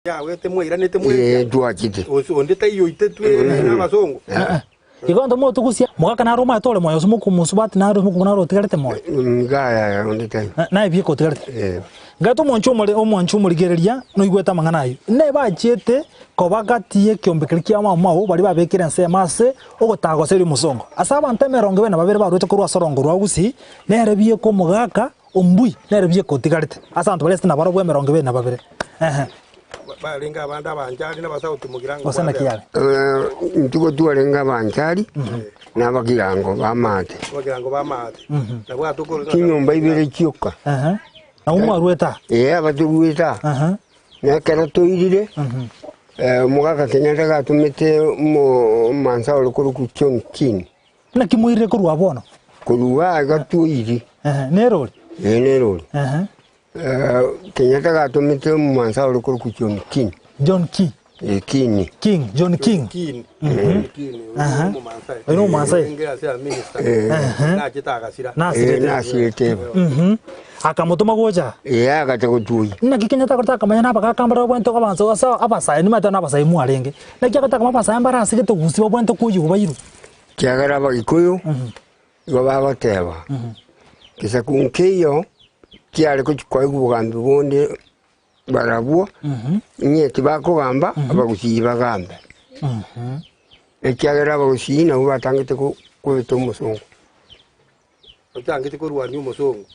Yagwete mwairanete Ee, mwekia. twachete. Ose onde taiyo oitetwe na abasongo. Igo onto motogusia, mogaka naro omanyete ore moyo gose mokomosubati naro mokungu naro otigarete moyo? Iga yaya onde taiyo. Naye bieka otigarete. Eh. Ngaete omwancho omore omwancho omorigereria noigwete amang'ana ayio. Naye bachiete koba gati y'ekiombe keria kia Mau Mau baria babekire ensemo ase ogotagoseria omosongo. Ase abanto emerongo ebere na babere barwete korwa ase orongo rwa Gusii, nere bieka omogaka Ombui nere bieka otigarete ase abanto baria ase nabarobwo 24. Ehe. Barenge abande abanchari na abasauti mogirango Gose naki bwabera. yare? Intwe gotwarenge abanchari na abagirango b'amaate. Abagirango b'amaate. Nabwo atokore Chinyomba ibere chioka. Ehe. Nabwo mwaruete aa? Ee, abatoruete aa. Ehe. Na ekero toirire, omogaka Kenyatta gatomete omo- omansa ore korokwa John King. Naki moirire korwa bono? Korwa aiga toiri. Ehe, nerori? Ee, nerori. Ehe. Kenyatta gatomete omomansa ore korokwa John King. John Ki? Ee, King. King, John King. King. King. Aha. Omomaasai. Oyo nomomaasai. Orenge ase a minister. Ehe. Nachete agasira. Ee, Nasirete. nasirete eba. Mhm. Akamotoma gocha. Ee, agacha gotuoyia. Naki Kenyatta akorete akamanya na abagaka mbare babwenerete kobansa ase abasae nimanyete nabasae mwarenge. Naki agote akamanya abasae mbare ase gete gusii babwenerete koyigwa bairwe. Ekiagera Abagikuyu nigo bagoteba, Gesaku nkeiyo kiare gochia koegwa obogambi bonde barabwo, inye tibakogamba, abagusii bagambe. Ekiagera abagusii nabwo batangete ko- kobeta omosongo. Otangete korwania omosongo.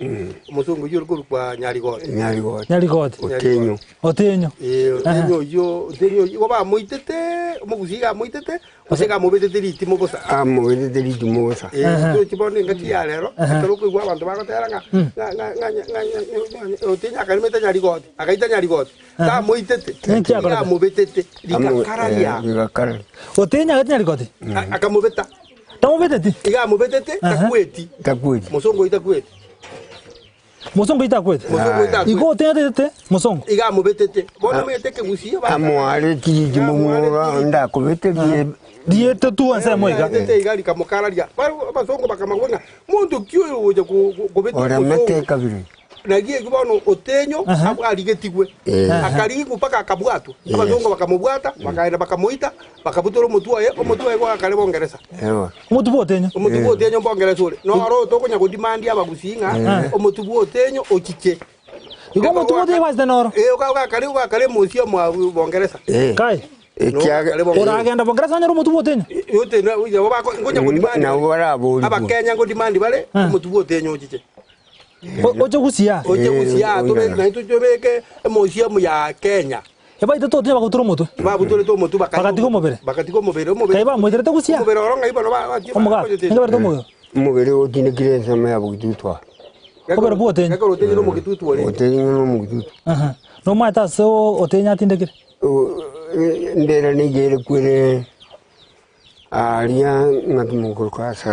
Omosongo oyio ore korokwa Nyarigoti. Nyarigoti. Nyarigoti. Otenyo. Otenyo. Eh, Otenyo oyio, Otenyo oyio, igo bamoitete, omogusii iga amoitete, gose iga amobetete ritimo bosa. Amobetete ritimo bosa. Eh, tochi bono engaki ya rero, ekero okoigwa abanto bagotera ng'a ng'a ng'a ng'a ng'a ng'a Otenyo akaremete Nyarigoti, agaita Nyarigoti, tamoitete, Ninki iga akorete? amobetete, Amo- rigakararia, eh, rigakararia. Otenyo agaita Nyarigoti? A- akamobeta. Tamobeteti? Iga amobetete, takweti. Takweti. Mosongo oyo takweti. Mosongo oyo takweti. Mosongo oyo takweti. Igo otenyetete mosongo. Iga amobetete. Bono omanyete ekegusii aba- Amoareti ritimo ndakobeterie. Riete tu ensemo iga. Rietete iga rikamokararia. Barabwo abasongo bakamanya ng'a monto ki oyo ogocha kobeta Oremete omosongo. kabere. Naki ekio bono Otenyo Aha. abwo arigetigwe, Eh. akarigwa mpaka akabwatwa. Yes. Abasongo bakamobwata, bakaenda bakamoita, bakabutora omotwe oye, omotwe oye gwakare Bongeresa. Ewa. Omotwe bwa Otenyo. Omotwe bwa Otenyo Mbongeresa ore. Noro tokonya kodimandia abagusii ng'a omotwe bwa Otenyo ochiche. Igo omotwe bwa Otenyo gwachete noro. Eh, ogakare ogakare emosi mwa Bongeresa. Eh. Kai. Ekiage- Oragenda Bongeresa onyore omotwe bwa Otenyo. Yote nabo bako ngonya kodimandi. Nabo baraborigwe. Abakenya ngodimandi bare omotwe bwa Otenyo ochiche. Oche gusia. Oche gusia Eh, tobe oirana. naintwe tobeke emuseum ya Kenya. Ebaite totinya bagotura omotwe. Babutorete omotwe bakaiga Bagatiga omobere. Bagatiga omobere omobere. Kai bamoiterete gusia. Omobere oro ng'ai bono ba- ba- Omogaka. Ninki barete omobere? Omobere otindekire ensemo ya bogitutu aa. Omobere bwa Otenyo. Ekero Otenyo na omogitutu orenge. Otenyo na omogitutu. Aha. Nomaete ase Otenyo atindekire? Embera nigo ere kwere aria ng'aki mokoroka ase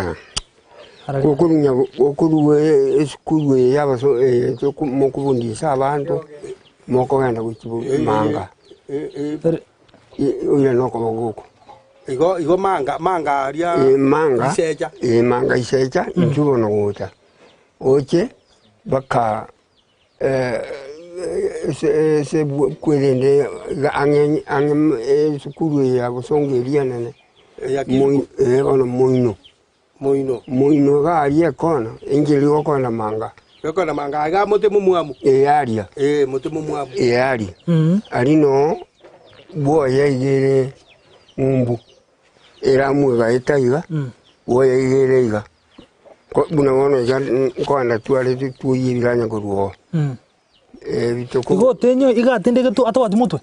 Arari. Gokorunya gokorua esukuru eye y'abaso eye toku mokobundisa abanto, mokogenda gochia bo manga, Ere- oira na okoboko oko. Igo igo manga manga aria Eh, manga isecha. eh, manga isecha inchuo bono gocha, oche mpaka ase ase kwerende iga ang'e ang'e esukuru eye ya bosongo eria enene, Ya moi eh bono moino. Moino. Moino iga aria ekona, enchera egokona manga. Egokona manga iga mote momwamu. Ee aria. Ee mote momwamu. Ee aria. Aria noo bwoye iga ere ng'umbu, eramu egaeta iga, bwoye iga ere iga. Ko buna bono iga nkogenda tware twoyie ebiranya korwa oo. Ebituko. Igo otenyo iga atindegetwe atabwati motwe.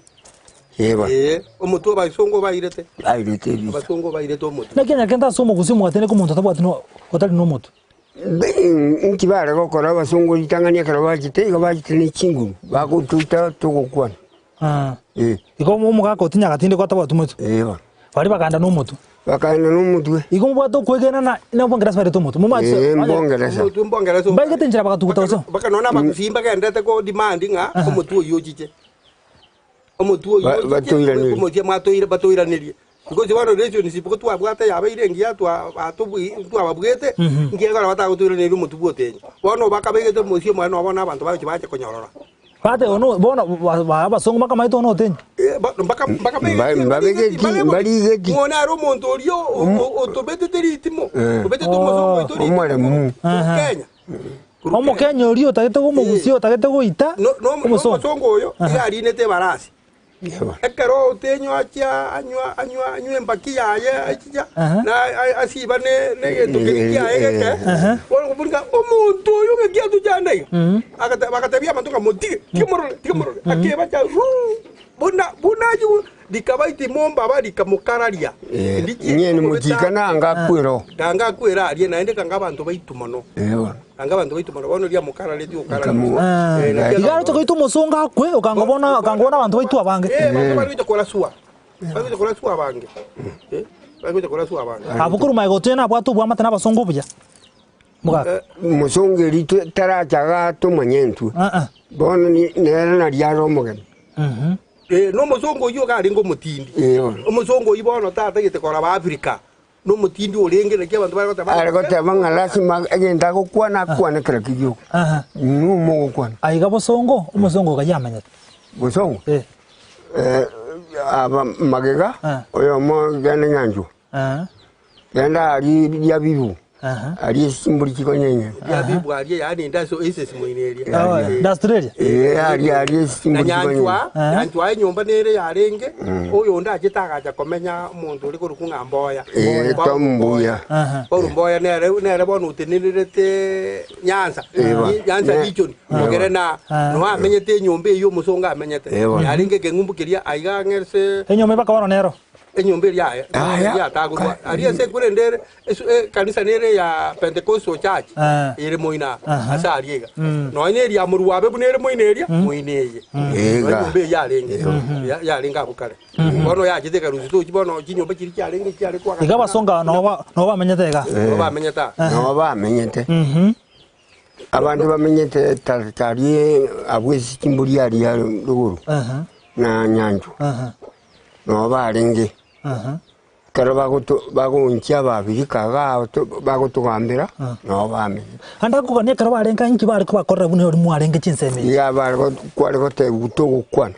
Eba. Ee, omotwe abasongo bairete. Bairete ebisa. Abasongo bairete omotwe. Naki onye kende ase omogusii omwatindeke omonto atabwati no otari nomotwe. Inki bare gokora abasongo ritang'ani ekero bachete? Igo bachete ne chinguru, bagotoita togokwana. Ah. Eh. Igo omogaka otinya agatindekwa atabwati motwe. Eba. Baria bakaenda nomotwe. Bakaenda nomotwe. Igo mobwate okwegena na na Obongeresa bairete omotwe. Momache Eh, onye mbongeresa. Omotwe mbongeresa. Mbaigete enchera bagatuguta gose. Mpaka nonya abagusii mbagenderete ko demand ng'a omotwe oyio ochiche. Omotwe oyio Ba- ochiche, batoiranerie. omochie mwatoire batoiranerie. Because bono relationship ko twabwate yabeire engiya twa batobui twababwete, nkiagera batagotoiraneria omotwe bwa otenyo. Bono bakabegete omosie omwane nabo bono abanto bagochia bache konyorora. Bateba ono bono ba- ba- abasongo bakamaete ono otenyo. Eh, ba- mbaka- mbaka Mba- mbabegeti, mbarigeti. Ng'o nare omonto oria o- o- otobetete ritimo Eh. obetete omosongo oito ritimo Omoremu. korwa Kenya. Korwa Omokenya oria otagete komogusia otagete goita No- no- omosongo. nomosongo oyo iga arinete ebarasi Yeba. Ekero otenywa achia anywa anywa anywa embaki yaye achicha Aha. na a- asiba ne negento keria kiaye geke Aha. bono kobori ng'a omonto oyo ng'aki atochanda iga Agate bagatebia abanto ng'a motige tiga morore tiga morore akeba acha ruu buna buna aywo rikabaita imombaba rikamokararia Eh, Ndichi inye kobeta nimuchika nanga akwere oo. nanga akwere aria naende kanga abanto baitu mono Eh, bono. Anga abanto baito mono bono riamokarareti gokarareti. Rikamu- Ah, Eh, naki iga aroche goita omosongo akwe, okanga bona okanga bona abanto baitwe abange. Eh, abanto bari gocha koraswa. Bari gocha koraswa abange. Eh, bari gocha koraswa abange. Abwo korwa magega otieno nabwate obwamate na abasongo obuya. Mogaka. Eh, Omosongo eri twe- taracha igaa tomanye intwe. Ah, ah. Bono ni- nere nari are omogeni. Mhm. eh, na omosongo oyio iga arenge omotindi. Eh, bono. Omosongo oyio bono tatagete koraba Africa. Nomotindi orenge naki abanto bare goteba. Are goteba ng'a lasima egento agokwana akwane kera kegioka. Aha. Inwe mogokwana. Aiga bosongo, omosongo okayia amanyete. Bosongo? Eh. Eh, aba magega, Ah. oyomo genda nyanchwa. Aha. Genda aria riabibu, Aha. aria esimbori chikonyenyera. Riabibu aria yaani indaso esesi moino eria. Oh, Australia. Eh, aria aria Na esimbori nyanchwa, chikonyenyera. Eh. nyanchwa enyomba nere yarenge, oyonde achete agacha komenya omonto ore korokwa ng'a Mboya. Eh, Paul Tom Mbuya. Aha. Paul Mboya nere nere bono otenenerete Nyanza, Eh, ba. Nyanza Ne- region, ogere na Ah. noa amenyete enyomba eywo omosongo amenyete. Eh, ba. Yarenge ekeng'umbu keria aiga ang'e ase Enyomba mpaka bono nero. Enyomba eria yaye, Aya. eria yatagorwa. Aria ase ekorende ere, esu- ekanisa nere ya Pentecostal Church, Ah. ere moino aa, Aha. ase aria iga. Nonya na eria morwabe buna ere moino eria, moino eye. Iga. Nonya enyomba eye yarenge, ya- yarenge abwo kare. Bono yachete ekarusia tochi bono chinyomba chiria chiarenge chiare koagachwa Iga abasongo aba nabo ba- nabo bamenyete iga. Nabo bamenyete aa. Nabo bamenyete. Mhm. Abanto bamenyete tari abwo ase chimbori aria rogoro Aha. na nyanchwa. Aha. Nabo barenge, ekero bagoto bagoonchia ababirika igaa to bagotogambera, nabo bamenyete. Ande akogania ekero barenge inki bare kobakorera buna oria mwarenge chinsemo echi? Iga bare go kware gotebwa togokwana,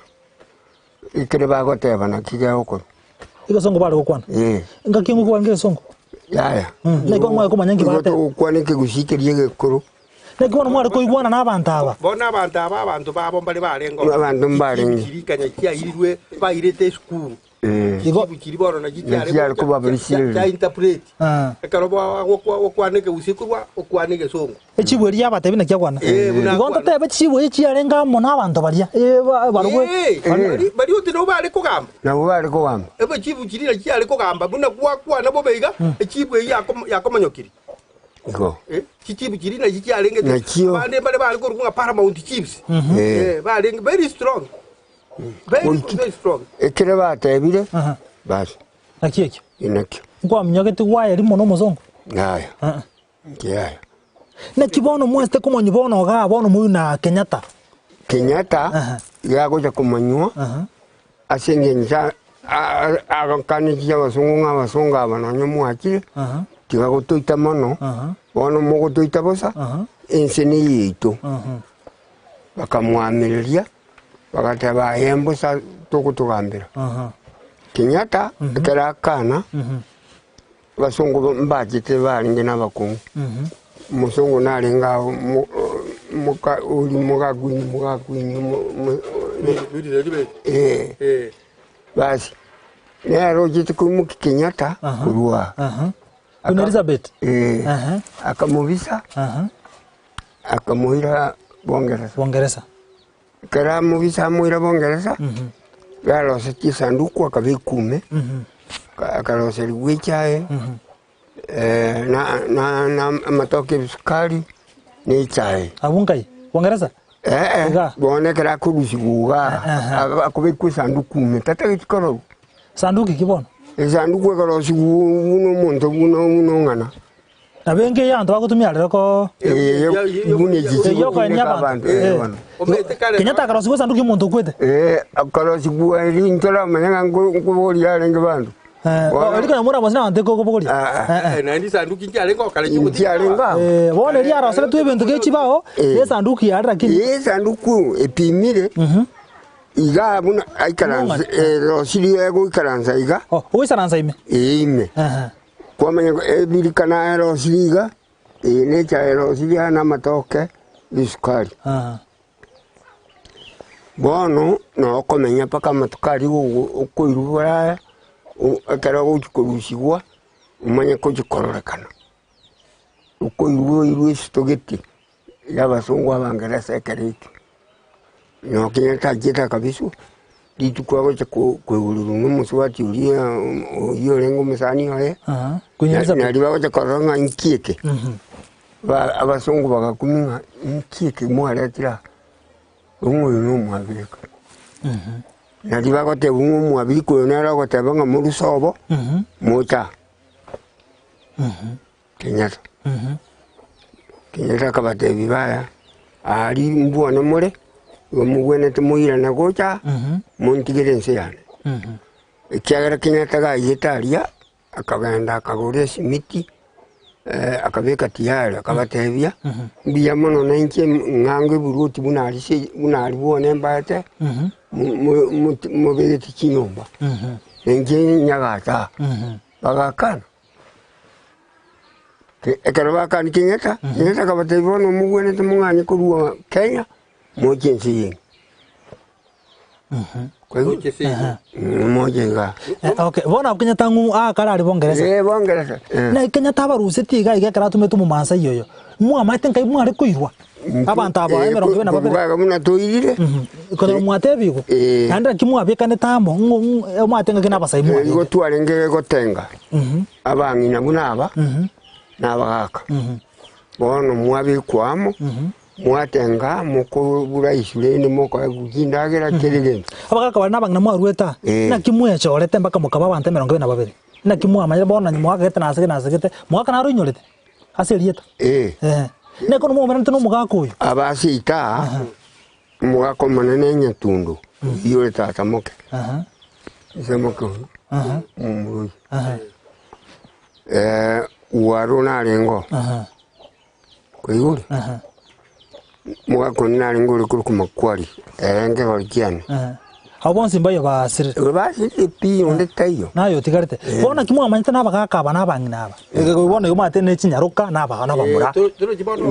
ekere bagoteba naki gegokorwa. Egesongo bare gokwana? Eh. Ngaki ng'o kwarenge egesongo? Yaya. Naki bono mware komanya inki Igo barateba? togokwana ekegusii keria egekoro. Naki bono mware koigwana na abanto aba? Bono abanto aba abanto babo mbare barenge ororo. Abanto mbarenge. Chichibu chirikanya chiairirwe bairete esukuru. Eh. Igo- Chichibu chiri bono nachi chiare Nachi chiare kobabeserera. chia interpret. Ah. Ekero gokwana ekegusii korwa okwane egesongo. Echibu eria yabatebi naki akwana. Eh, buna Igo akwana. ntotebe chichibu echi chiarenge amo na abanto baria eh, ba- barobwo Eh, bari bari oti nabo bare kogamba. Nabo bare kogamba. Echibu chiri nachi chiare kogamba buna gwakwana bobe iga, echibu eyio yakomo yakomonyokiri. Igo. Eh, chichief chiria nachio chiarenge Nachio. abande mbare bare korokwa ng'a paramount chiefs. Eh, barenge very strong. Very, Goiki. very strong. Ekere batebire, Aha. basi, Naki ekio? inakio. Nkwaminyogeti gwaya rimo na omosongo? Yaya, Ah. nkiaya. Naki bono mwasete komanywa bono igaa bono moywe na Kenyatta? Kenyatta, Aha. iga agocha komanywa, Aha. Ase engencho agakaneti abasongo ng'a abasongo aba nonya mwachire, tiga gotoita mono, bono mogotoita bosa, ense neyeito. Bakamwamereria, bagateba aye mbosa togotogambera. Kenyatta ekero akana, abasongo mbachete barenge na abakungu, omosongo narenge ao mo- moka oria mogakwini mogakwini mo- mo- eh, Eh. basi nere ochete koimokia Kenyatta korwa Aha. Queen Elizabeth. eh, Aha. akamobisa Aha. akamoira Bongeresa. Bongeresa. Ekero amobisa amoira Bongeresa, garosetie esanduku akabeka ime, akaroserigwa echae, na na na amatoke ebisukari, na echae. Abwo nkai? Bongeresa? Ee, Iga. bono ekero akorusigwa igaa, akobekwa esanduku ime, tatageti kororwa. Sanduki ki bono? Esanduku ekorosigwa buna omonto buna buna ong'ana. Nabo enka eye abanto bagotumia rero ko Buna echi Eyio okoenia chigotumeka abanto. abanto Eh. bono. Omanyete kare Kenyatta akarosigwa esanduki y'omonto okwete. Eh, akarosigwa eri ntoramanya ng'a nko- nkoboria arenge banto. Bono- Eri konya mura mosina abanto ekogobogoria. Ah, ah. Eh, eh. Naende esanduki nchiarenge okare Nchiarenge abo. Bono eria aroseretwe ebinto gechibao, Eh. esanduki yare lakini. Esanduku epimire, iga buna aikaranse, erosirie egoikaransa iga. Oh, ogoisaransa ime? Ee ime. Ehe. Kwamanya ebirikana erosirie iga, eye ne echae erosirie aya na amatoke, na esukari. Aha. Bono nokomenya mpaka amatuko aria okoirwa boraya, ekero ogochia korusigwa, omanye gochia kororekana. Okoirwa oirwe esitogeti ya abasongo abangeresa ekero ekio. Nokinya tachiete akabiswa, rituko agocha koigorerwa na omosubati oria oyio orenge omosani oye, naria bagocha korora ng'a inki eke. Abasongo bagakumia ng'a inki eke mwaretire aa, ng'a oyo na omwabirika. Nario bagoteba ng'a omwabirika oyo nere ogoteba ng'a moruse obo, moche aa. Kenyatta. Kenyatta akabatebia baya, aria mbwane more, igo mobwenerete moirane gocha aa, montigere ense yane. Ekiagera Kenyatta gaiyete aria, akagenda akagora esimiti, akabeka tiyari, akabatebia, mbuya mono na inche ng'ange eburuti buna aria se buna aria bwane mbaete, mo- mo- mobegete chinyomba, na inche nyagacha aa. Bagakana. Ekero bakania Kenyatta, Kenyatta akabatebia bono mogwenerete mong'anye korwa Kenya, moche ense yaino. Kwaigwa? Moche ense yaino. Moche igaa. Okay, bono abwo Kenyatta ng'u aakare aria Bongeresa. Eh, Bongeresa. Eh. Naki Kenyatta abarusetie iga iga ekero atomete omomaasai oyo, mwamaete nkai mware koirwa? Abanto aba emerongo ebere na babere. Korwa iga buna toirire. Korwa mwatebigwe, naende naki mwabekanete amo, ng'o ng'o omanyete ng'aki nabasai mwarenge. Igo twarenge gotenga, abang'ina buna aba, na abagaka. Bono mwabekwa amo, mwatenga mokobura isiko rende mokoegwa chindagera kera egento. Abagaka baria na abang'ina mwaruete aa, naki mwechorete mpaka mokaba abanto emerongo ebere na babere? Naki mwamanyire bono onye mwagete nasege nasegete, mogaka naro oinyorete? Ase erieta. Ee. Ee. Nekono mwomeranete nomogaka oyo. Abase ita, omogaka omonene Nyatundu, oyio ore tata moke, Aha. ise moke oyo, Aha. momura oyio. Aha. Ugaro narenge oo, Aha. kwaigure? Aha. Omogaka onde narenge ore korokwa Makwari, ere nkegori kiane. Aha. Abwo bonsi mbayo baasirire. Igo basirire pi, onde taiyo. Naye otigarete. Bono naki mwamanyete na abagaaka aba na abang'ina aba? Ege bono igo mwate ne chinyaroka na abana abamura.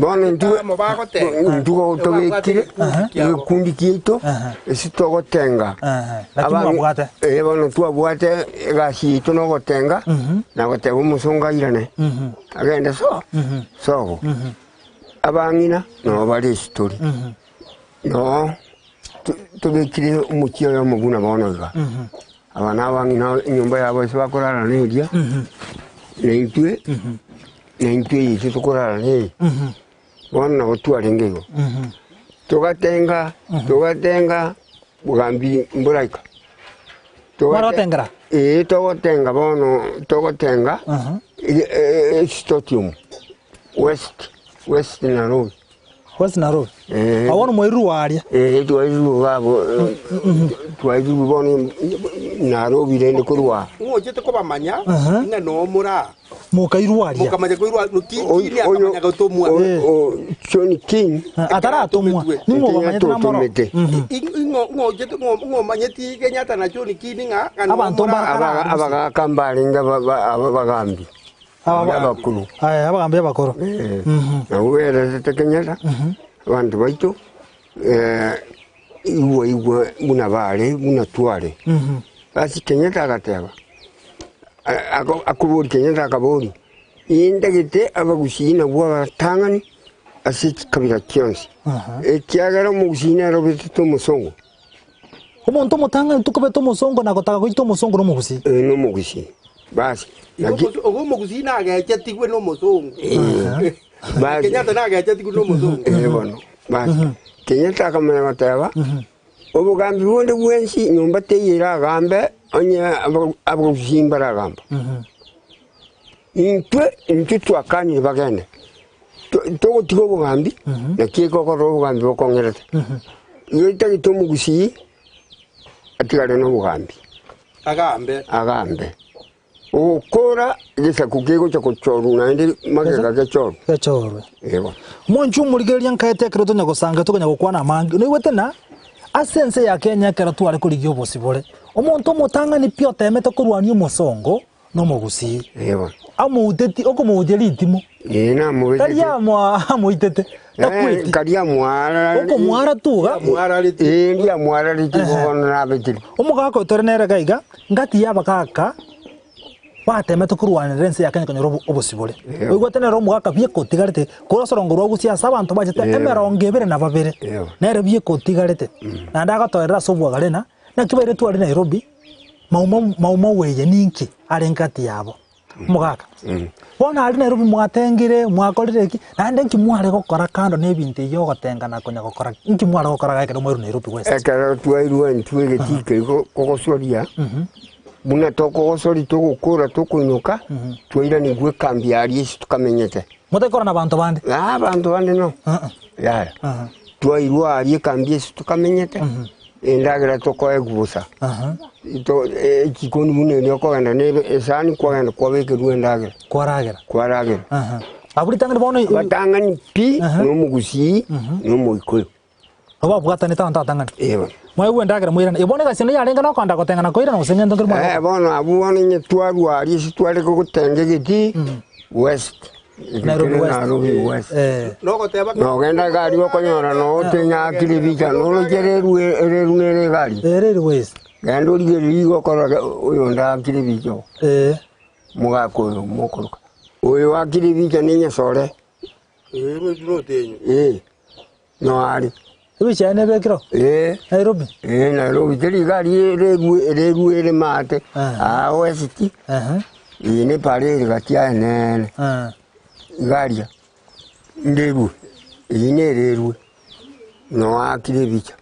Bono intwe intwe tobekire egekundi kiaito ase togotenga. Naki mwabwate? Eh, bono twabwate egasi yaito na ogotenga na goteba omosongo airane agende so sobo. Abang'ina nabo bare esitori. Noo tobekire omochie oyomo buna bono iga. Aba nabang'ina enyomba yabo ase bakorara neria, na intwe, na intwe eye ase tokorara neye. Bono nabo twarenge igo. Togatenga, togatenga, bogambi mboraika. Mwarotengera? Ee, togotenga bono, togotenga, esitotium, west, west Nairobi. West Nairobi. Eh. Abwo bono mwairurwe aria. Eh, twairurwe iga twairurwe bono Nairobi rende korwa aa. Ng'ochete kobamanya Aha. ng'a noo more aa. Mokairwa aria. Mokamanya koirwa ki Oyo- kini akamanya gotomwa. oyo- o- John King Eh, Ataratomwa. Ning'o obamanyete namoro. Totomete. Ing'o ng'ochete ng'o ng'omanyeti Kenyatta na John King ng'a ng'a noo Abanto more aa. mbara- Abaga- abagaka mbarenge ba- ba- abagambi Aba- abakuru. Aye, abagambi abakoro. Eh, Nabo beresete Kenyatta, abanto baito, eh, igwa igwa buna bare, buna tware. Basi Kenyatta agateba, a- ako- akoboria Kenyatta akaboria, nindagete abagusii nabwo abatang'ani ase chikabira chionsi, ekiagera omogusii nere obetete omosongo. Omonto omotang'ani tokobeta omosongo na gotaka goita omosongo nomogusii. Eh, nomogusii. Basi, naki Ogo omogusii nagechetigwe nomosongo. Basi. Kenyatta nagechetigwe nomosongo. Eh, bono. Basi, Kenyatta akamanya goteba, obogambi bonde bwensi nyomba teiyo eragambe onye abagusii mbaragamba. Intwe, intwe twakanire bagende, togotiga obogambi, naki ekogokora obogambi bokong'erete. Igo etagete omogusii atigare na obogambi. Agambe. Agambe. Ogokora egesaku kegocha gochorwa naende magega gechorwe. Gechorwe. Ego. Omonche omorigereria nkaete ekero tonya gosanga tokonya gokwana amange. Noigwete na ase ense ya Kenya ekero tware korigia obosibore, omonto omotang'ani pi otemete korwania omosongo na omogusii. Ego. Amouteti okomoutia ritimo. Ee namobetete. Tari amoa amoitete, takweti. Karia amwara. Okomwara tu iga. Amwarareti. Ee ndi amwarareti bono nabetire. Omogaka oyo tore nere iga iga, ngati ya abagaka batemete korwanera ense ya Kenya konyora obosibore. Eyo. Oigwete nere omogaka bieka otigarete, korwa ase orongo rwa Gusii ase abanto bachete Eyo. emerongo ebere na babere, Eyo. nere bieka otigarete. Naende agatoerera ase obwagare ng'a, naki bairetwe aria Nairobi, Maumau Maumau eye ninki arenge gati yabo? Omogaka, bono aria Nairobi mwatengire, mwakorire ki, naende nki mware gokora kando na ebinto ebi ogotenga na konya gokora ki? Nki mware gokora iga ekero mwairwe Nairobi West? Ekero twairwe intwe egetii keria kogosoria, buna tokogosoria togokora tokoinoka, twairanigwa ekambi aria ase tokamenyete. Motaikora na abanto bande? Aa abanto bande no, yaya. Twairwa aria ekambi ase tokamenyete, Endagera tokoegwa bosa, to echikoni buna eria okogenda na esani kwagenda kwabekerwa endagera. Kwaragera. Kwaragera. Abwo ritang'ani bono Abatang'ani pi, na omogusii, na omoikoyo. Nabo babwatanete abanto abatang'ani. Eeh. Mwaigwa endagera mwairana. Eye bono egasi ende yarenge na okogenda goteng'ana koirana gose ngento nkeri mwarenge gokora? Bono abwo bono onye twarwa aria ase tware gotenga egetii, west. Nairobi West. Nairobi West. Eh. Nogoteba ng'a Nogenda egari okonyora notenyakire ebicha noroche ereru ereru nere egari. Eh, Rail Ways. Genda origererie igo okorora oyonde aakire ebicha oo. Eh. Omogaka oyo mokoroka. Oyo oakire ebicha ne enyasore. Eh, no are. Ebicha yaye nebekire oo? Eh. Nairobi? Eh, Nairobi teri egari ereru ereru ere maate. Ah. Aa west. Ehe. Eye ne epara ere gati aye nene. Ah. Igaria, nderue, eyio nererue, noakire ebicha.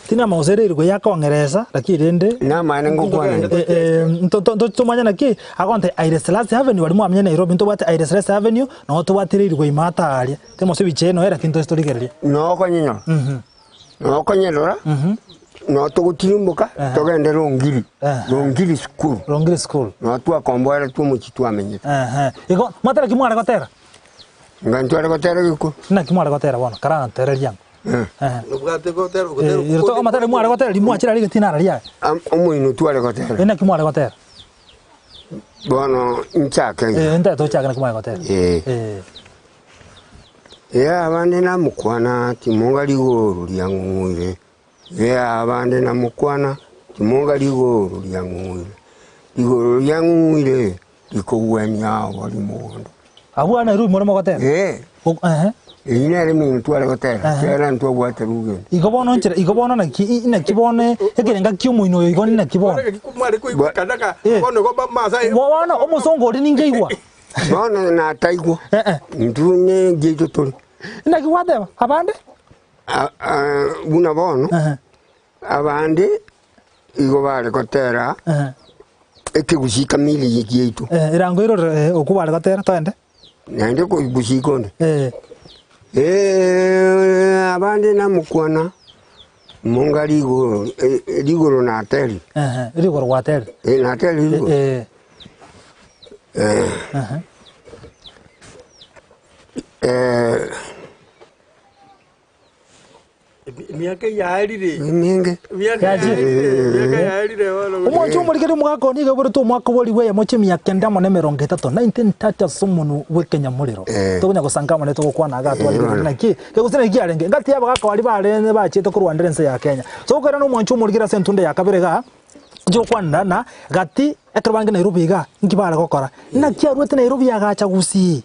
Tinamagosa ere eriko yakong'eresa, lakini rende Namaene ngokwana ere. Ntomanye naki agonte Haile Selassie Avenue baria mwamenye Nairobi ntobwate Haile Selassie Avenue nabo tobwate eriko ime ata aria. Timosa ebicha eye noyo lakini toise torigereria. Nokonyenyora, nokonyerora, notogotirimboka togende Rongiri, Rongiri school. Rongiri school. Noo twakomboeretwe omochie twamenyete. Igo mwatera ki mware gotera? Inga ntware gotera giko. Naki mware gotera bono? Karantereria. Nobwate gotera gotera Eh, ero amatera mware gotera rimwachire aria egetina ara riaye. Omoino tware gotera. Naki mware gotera? Bono nchake iga. Eh, ntaete ochake naki mware gotera. Eh. Eh. Ee abande namokwana, timonga rigoro riang'ung'uire. Ee abande namokwana, timonga rigoro riang'ung'uire. Rigoro riang'ung'uire rikogwenia obori mogondo. Abwo aa Nairobi more mogotera? Ee. Ehe. Eyio nere emeremo tware gotera, Ehe. ekiagera ntwabwate rugendo. Igo bono nchera, igo bono naki, i- naki bono ekerenga ki'omoino oyo igo naki bono? Eh. Bono omosongo oria ninkeigwa. Bono nataigwa, Eh, eh. intwe nengecho tore. Naki gwateba, abande? A- a- buna bono, Ehe, abande igo bare gotera ehe. ekegusii kamili giaito. Eh, erango erore eh, okwo bare gotera, toende. Naende kogusii konde. Eh. Eh, abande namokwana, monga rigoro, eh, rigoro nateri. Ehe, rigoro gwateri. Eh, nateri rigoro. Eh. Eh. Ehe. Eh. Emiaka yaerire. Emenge. Emiaka yaerire. Emiaka yaerire bono. Omwancho omorikeri omogaka one nigo aiboretwe omwaka bw'origwe eyemo chi'emiaka kenda amo na emerongo etato, 1930 ase omonwa bw'ekenyamorero. Tokonya gosanga amo naye togokwana iga atwarigereire naki kegose naki kiarenge. Engaki y'abagaka baria bare bachiete korwanera ense ya Kenya. Togokoirana omwancho omorikeri ase entunda ya kabere igaa, inche gokwanera na gati ekero barenge Nairobi igaa, inki bare gokora? Naki arwete Nairobi agacha Gusii.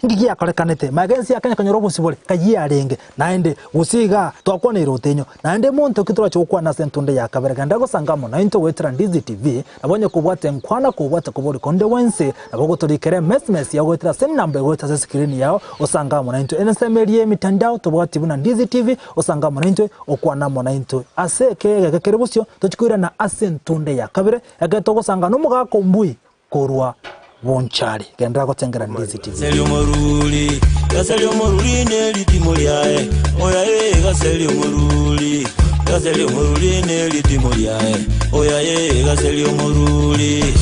Inki giakorekanete? Magega ense ya Kenya ekanyora obosibore, kayio yarenge. Naende, gose igaa, twakwaneire otenyo. Naende monto ki torache gokwana ase entunde ya kabere? Genda gosanga amo naintwe goetera Ndizi TV, nabo onye kobwate enkwana kobwate kobori konde gwensi, nabo ogotorikera emesmes yao goetera ase enamba egoeta ase escreen yao, osange amo naintwe. Ensemo eria y'emitandao tobwati buna Ndizi TV, osange amo naintwe, okwane amo naintwe. Ase eke egeke kere bosio, tochi koirana ase entunde ya kabere, ekero togosanga nomogaka ombui, Korwa bonchari. Genderera gotengera Ndizi TV. Gase ri'omoruri, gase ri'omoruri ne ritimo riaye, oya ee, gase ri'omoruri, gase ri'omoruri ne ritimo riaye, oya ee, gase ri'omoruri.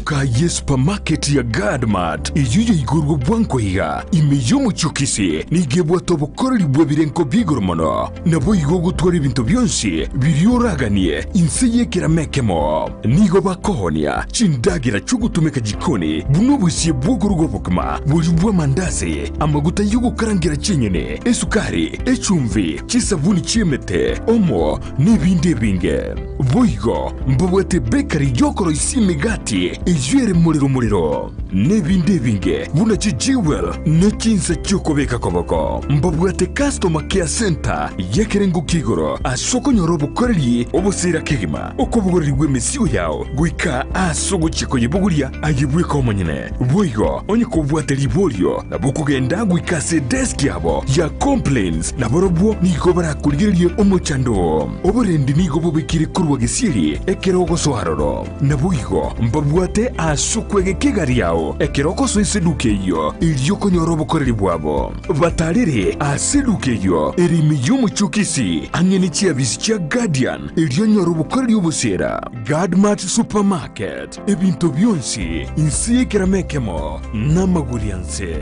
Eduka ye supermarket ya Guardmart eyio yaigorwe bwango iga ime y'omochie o Kisii nigo ebwate obokoreri bw'ebirengo bi'igoro mono. Naboigo ogotwara ebinto bionsi biria oraganie inse y'ekerama ekemo. Nigo bakoonia chindagera chi'ogotumeka jikoni buna obosie bw'okoruga obokima, boria bw'amandasi, amaguta y'ogokarangera chinyeni, esukari, echumbi, chisabuni chi'emete, omo, nebinde ebinge. Boigo mbabwate bakery y'okoroisia emegati eyio ere morero morero, nebinde ebinge buna chijewel ne chinsa chi'okobeka koboko. Mbabwate customer care centre y'ekerengo kia igoro ase okonyora obokoreri obosira kegima, okobogorerigwa emesigo yao goika ase ogochia koyebogoria aye bweka omonyene. Boigo onye kobwate riborio nabo okogenda goika ase edesk yabo ya complaints nabarobwo nigo barakorigererie omochando oo. Oborendi nigo bobekire korwa gesieri ekero ogosoa aroro. Naboigo mbabwate ase okwegeka egari yao ekero ogosoa eseduka eyio, erio okonyora obokoreri bwabo. Batarere ase eduka eyio ere ime y'omochie o Kisii, ang'e ne chiabisi chia Guardian, erio onyore obokoreri obosera. Guardmart Supermarket, ebinto bionsi inse y'ekerama ekemo namagori anse.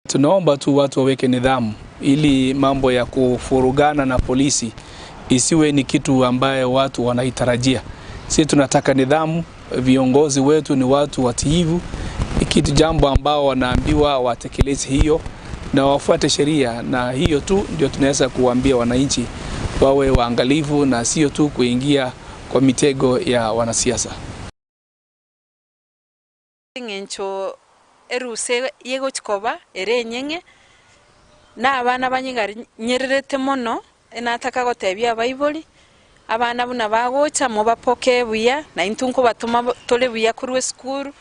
Tunaomba tu watu waweke nidhamu ili mambo ya kufurugana na polisi isiwe ni kitu ambaye watu wanaitarajia. Sisi tunataka nidhamu, viongozi wetu ni watu watiivu, kitu jambo ambao wanaambiwa watekeleze hiyo na wafuate sheria, na hiyo tu ndio tunaweza kuwaambia wananchi wawe waangalifu na sio tu kuingia kwa mitego ya wanasiasa. Eng'encho eruse yegochi koba ere enyeng'e, na abana banyigari nyererete mono, enataka gotebia abaibori, abana buna bagocha mobapokee buya, na intwe nkobatoma tore buya korwa esukuru,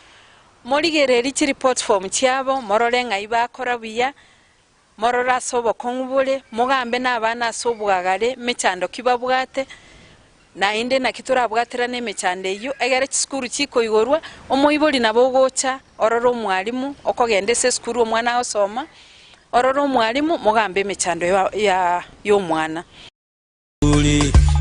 morigererie chireport form chiabo, morore ng'ai bakora buya, morore ase obokong'u bore, mogambe na abana ase obwagare, emechando ki babwate, naende naki torabwaterane emechando eyio, egere chisukuru chikoigorwa, omoibori nabo ogocha, orore omwalimu, okogenda ase esukuru omwana agosoma, orore omwalimu, mogambe emechando ya ya ya omwana.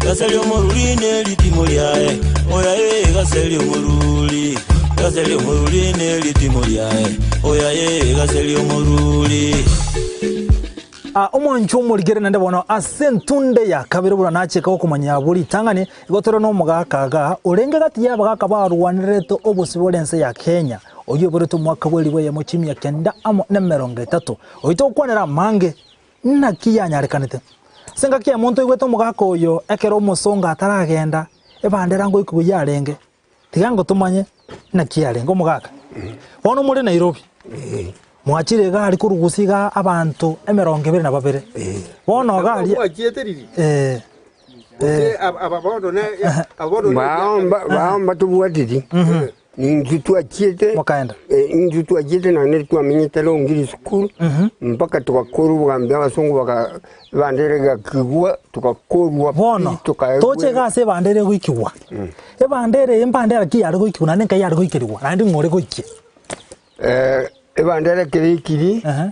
Gase ri'omoruri ne ritimo riaye, oya ee, gase ri'omoruri. Gase ri'omoruri ne ritimo riaye, oya ee, gase ri'omoruri. Ah, omwancho omorigere naende bono ase entunde ya kabere buna nacheka gokomanya abwo ritang'ani, igo tore nomogaka iga, orenge gati y'abagaka barwanererete obosibore ense ya Kenya, oyio oiboretwe omwaka bw'elifu eyemo chimia kenda amo nemerongo etato. Oyio togokwanera amange, naki yanyarekanete? Ase engaki ya monto oigwete omogaka oyo ekero omosongo ataragenda, ebandera ngoikigwa yarenge, tiga ngotomanye naki yarenge omogaka. Bono more Nairobi, mwachire iga aria korwa gusii iga abanto emerongo ebere na babere, bono iga aria Mwachiete riri? eh, Gose aba bono ne aba bono ne Baomba baomba tobwateti Intwe twachiete Mokaenda. eh, intwe twachiete naende twamenyete Longiri school mpaka togakorwa obogambi abasongo baka ebandera egakigwa togakorwa pi Bono, tokaegwa toche iga ase ebandera egoikigwa. Ebandera eye mbandera ki yare goikigwa naende nkai yare goikerigwa naende ng'o ore goikia? Eh, ebandera ekero ekiri Ehe.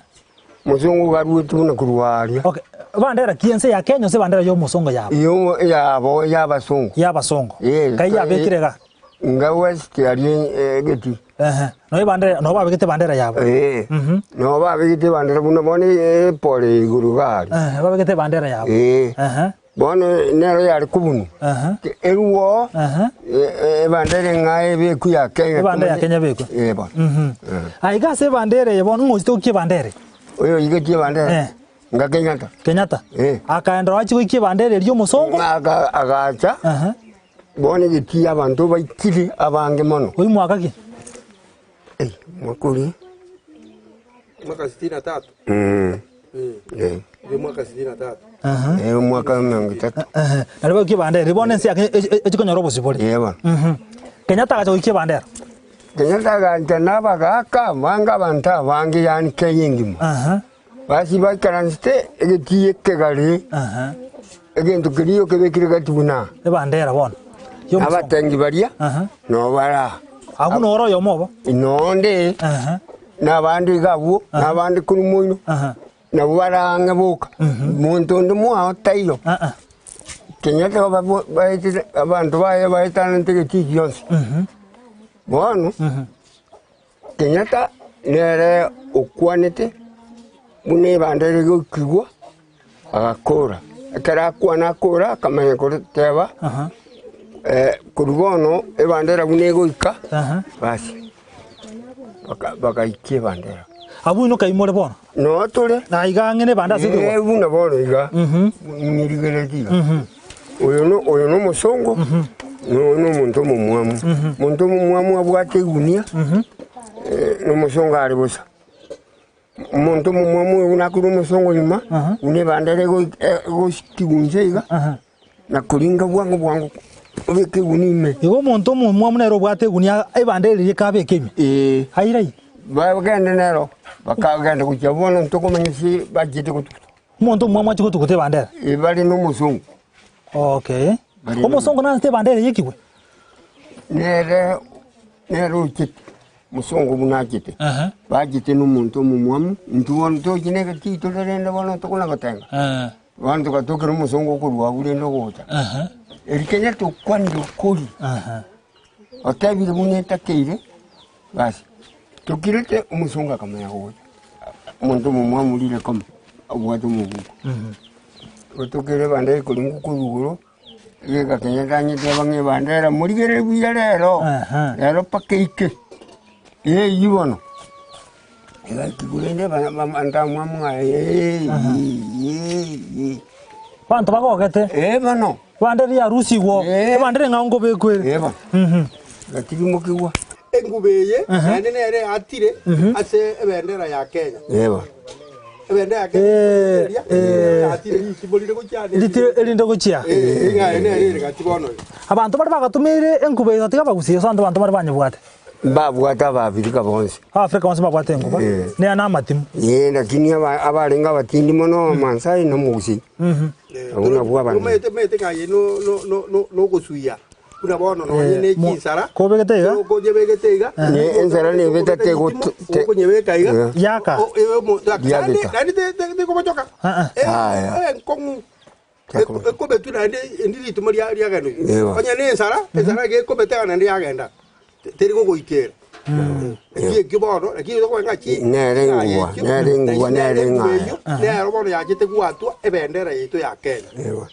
mosongo iga aruete buna korwa aria Okay, ebandera ki ense ya Kenya gose ebandera ya omosongo yabo? Yo yabo ya abasongo Ya abasongo. Eh, Nkai yabekire iga? Inga west aria egeti. Ehe, nonya ebandera, nabo babegete ebandera yabo. Ee, nabo babegete ebandera buna bono epore igoro iga aria. Ehe, babegete ebandera yabo. Ee, Ehe. bono nero yare kobunwa. Ehe. Eruo Ehe. ebandera eng'ao ebekwe ya Kenya. Ebandera ya Kenya ebekwe. Ee bono. Aye iga ase ebandera eye bono ng'o ochete gokia ebandera eye? Oyo oigetie ebandera? Eh. Nga Kenyatta. Kenyatta? Ee. Akaenda ororo achie goikia ebandera eria omosongo? Aka agacha. Ehe. Bono egetii abanto baikire abange mono. Oyio mwaka ki? Ei, mwaka oria. Mwaka sitini na tatu. Mm. Eh. Oria mwaka sitini na tatu. Eh, omwaka emerongo etato. Ehe, nario bagoikia ebandera eria bono ense ya Kenya echi konyora obosibore. Eh bono. Mhm. Kenyatta agacha goikia ebandera. Kenyatta agacha na abagaaka abange abanto abange yaani Kenya engima. Aha. Basi baikaransete egetii ekegare, Aha. egento keria okebekire gati buna Ebandera bono. y'omosongo. abatengi baria Aha. noo bare aa. Abwo noro oyomo obo. Nonde Aha. na abande iga abwo, na abande korwa moino, Aha. nabwo bare ang'e boka. Monto onde mwao taiyo. Ah ah. Kenyatta babo baetete abanto baye baetananete egetii gionsi. Bono, Kenyatta nere okwanete buna ebandera egokigwa, agakora. Ekero akwana akora, akamanya koroteba korwa bono ebandera buna egoika, basi baka bagaikia ebandera. Abwo inwe kaimore bono? Noo tore. Na iga ang'e nebande ase ekegoa? Eh, buna bono iga, nyirigeretie iga. Oyo no oyo nomosongo, na oyo nomonto omomwamu. Omonto omomwamu abwate egunia, nomosongo are bosa. Omonto omomwamu oyo buna akorwa omosongo nyuma, buna ebandera ego egosikigwa inse iga, na koringa bwango bwango obeke egunia ime. Igo omonto omomwamu nere obwate egunia ebandera eria ekabeka ime? Eeh. Aira ime. Bagende nero, bakagenda gochia bono ntokomanya ase bachiete gotuguta. Omonto omomwamu achie gotuguta ebandera? Eeh bare na omosongo. Okay. Bare na Omosongo nanchete ebandera eye ekigwe? Nere nere ochete, mosongo buna achete, bachete na omonto omomwamu, intwe bono tochi na egetii tore rende bono tokona gotenga. Bono togatokera omosongo okorwa abwo rende ogocha. Eri Kenyatta okwanire okori, otebire buna etakeire, basi tokirete omosongo akamanya gocha, omonto omomwamu rire koma, abwate omobuko. Totokere ebandera ekoringwa korwa igoro. Egeka Kenyatta anyeteba ng'a ebandera morigererie buya rero, rero mpaka eike, eyio bono. Egakigwa rende ndamwamu ng'a Abanto bagogete. Eh bono. Ebandera yarusigwa, ebandera eng'ao nkobekwa ere. Eh bono. Egatirimokigwa. Enguba eye naende nere eatire ase ebendera ya Kenya. Eh bono. Ebendera ya Kenya eria eatire ritimo rire gochia ande. Erinde gochia. Eh, ng'a nere ere gati bono iga. Abanto baria bagatomeire enkuba eye tiga bagusie ase abanto baria banyebwate. Mbabwate Abaafrika bonsi. Abaafrika bonsi mbabwate enkuba, nea namatimo. Ee, lakini aba abarenge abatindi mono Amasai na Omogusii. Abwo nabwo abanene. Omanyete omanyete ng'a aye no no no no nogosuia buna bono nonye ne chinsara Kobegete iga? okonyebegete iga Ne ensara nebete tego- te- okonyebeka iga Eh. Yaka. O- ewe omonto Yabeta. naende naende te- te- tekobochoka Ah, ah. Aya. enkong'u Ekobetwa naende endi ritimo riagenda oyio. Ewa. Onye na ensara, ensara iga ekobeteka naende yagenda, teri gogoikera. Eki ekio bono, lakini tokoba ng'a chi Nere engua, ekio, nere engua, nere engua eng'aya. eyio, nero bono yachete gwatwa ebendera yaito ya Kenya. Ewa.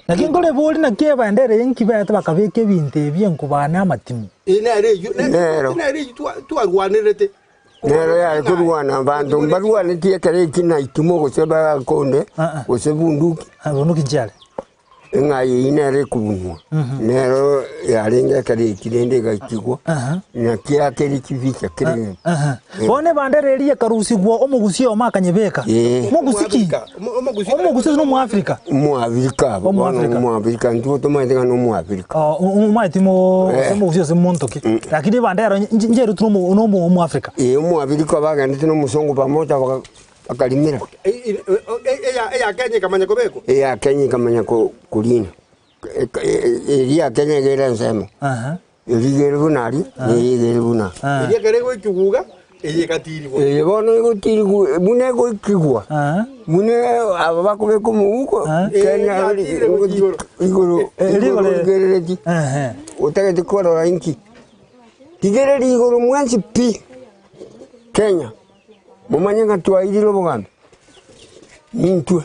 Naki nkorebori naki ebendera eye nki baete bakabeka ebinto ebi enkuba na amatimo. Eye nere eyio, ne- Nero. nere eyio twa- twarwanerete. Nero yare korwana abanto mbarwanetie ekero eki na itimo gose bakonde gose bunduki. Bunduki nchiare. Eng'aya eyio nere ekobunwa, nero yarenge ekero eki rende egaikigwa, naki yakeri chibicha kera egento. Bono ebandera eria ekarusigwa omogusi oyomo akanyebeka. Mogusi ki? Omogusi ase nomoafrika? Omoafrika abo, bono Omoafrika. omoafrika intwe tomaete ng'a nomoafrika. Omanyeti mo gose omogusi ase monto ki? Lakini ebandera ncherutwe nomo nomo omoafrika. Ee, omoafrika bagendete na omosongo pamoja baka bakarimera. Eya Kenya ekamanya kobekwa? Eya Kenya ekamanya korina. Eria ya Kenya iga ere ensemo. Eria iga ere buna aria, na eye iga ere buna aa. Eria ekero egoikigwa eye egatirigwa. Eye bono egotirigwa buna egoikigwa, buna aba bakobeka omouko, Kenya Yatire gochia igoro. igoro Eria igoro igoro igerereti, otagete korora inki? Rigereria igoro mwensi pi, Kenya, momanye ng'a twairire obogambi, nintwe.